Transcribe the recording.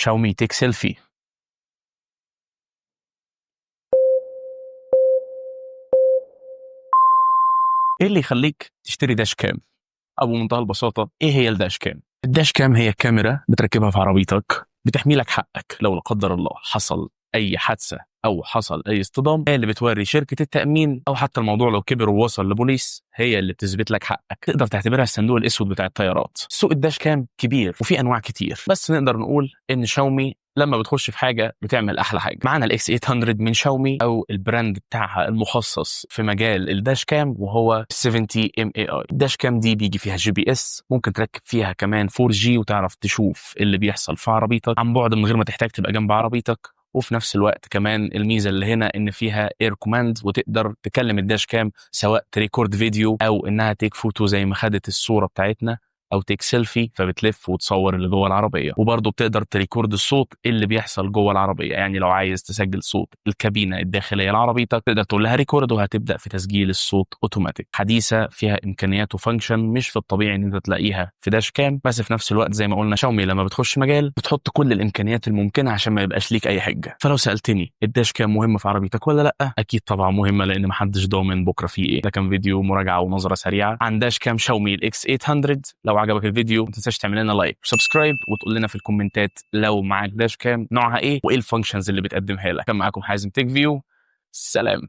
شاومي take selfie. ايه اللي يخليك تشتري dash cam؟ او بمنتهى البساطة ايه هي ال dash cam؟ ال dash cam هي كاميرا بتركبها في عربيتك، بتحمي لك حقك لو لا قدر الله حصل اي حادثه او حصل اي اصطدام. هي اللي بتوري شركة التامين، او حتى الموضوع لو كبر ووصل لبوليس هي اللي بتثبت لك حقك. تقدر تعتبرها الصندوق الاسود بتاع الطيارات. سوق ال dash cam كبير وفي انواع كتير، بس نقدر نقول ان شاومي لما بتخش في حاجة بتعمل احلى حاجة. معانا ال X 800 من شاومي، او ال brand بتاعها المخصص في مجال ال dash cam، وهو 70 M AI. ال dash cam دي بيجي فيها GPS، ممكن تركب فيها كمان 4G وتعرف تشوف اللي بيحصل في عربيتك عن بعد من غير ما تحتاج تبقى جنب عربيتك. وفي نفس الوقت كمان الميزة اللي هنا ان فيها air command، وتقدر تكلم ال dash cam سواء ت record فيديو او انها take photo زي ما خدت الصورة بتاعتنا، او take selfie فبتلف وتصور اللي جوه العربية. وبرضه بتقدر ت record الصوت اللي بيحصل جوه العربية، يعني لو عايز تسجل صوت الكابينه الداخلية لعربيتك تقدر تقول لها record وهتبدا في تسجيل الصوت اوتوماتيك. حديثه، فيها امكانيات و function مش في الطبيعي ان انت تلاقيها في dash cam، بس في نفس الوقت زي ما قلنا شاومي لما بتخش مجال بتحط كل الامكانيات الممكنة عشان ما يبقاش ليك اي حجه. فلو سالتني ال dash cam مهمة في عربيتك ولا لا؟ اكيد طبعا مهمه، لان محدش ضامن بكره فيه ايه. ده كان فيديو مراجعه ونظره سريعة عن dash cam شاومي ال X 800. لو عجبك الفيديو ما تنساش تعمل لنا like و subscribe، وتقول لنا في الكومنتات لو معاك dash cam نوعها ايه وايه ال functions اللي بتقدمها لك. كان معاكم حازم Tech View، سلام.